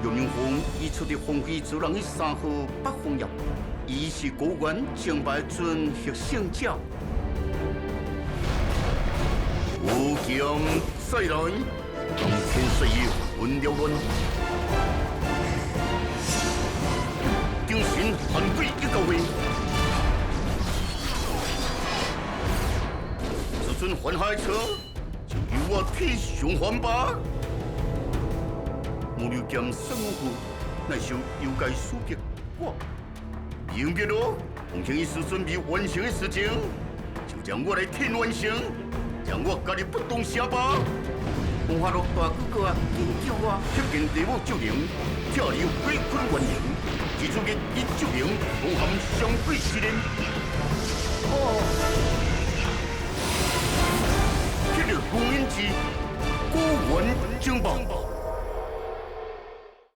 玉娘鳳伊出佇風飛主人的3號北楓葉，伊是高原崇拜尊獲勝者。無劍再來，當天歲月混了亂，精神寒鬼一個位，自尊犯下的錯，就由我替償還吧。木流劍三虎，乃受妖界刺激，我明白咯。洪慶伊是準備完成的事情，就讓我來替完成，讓我加入不動聲吧。紅花樂大哥哥啊，緊救我！黑劍地母咒靈，跳入鬼坤元靈，蜘蛛日一咒靈，紅含雙鬼之練。哦，黑日紅影之古元情報。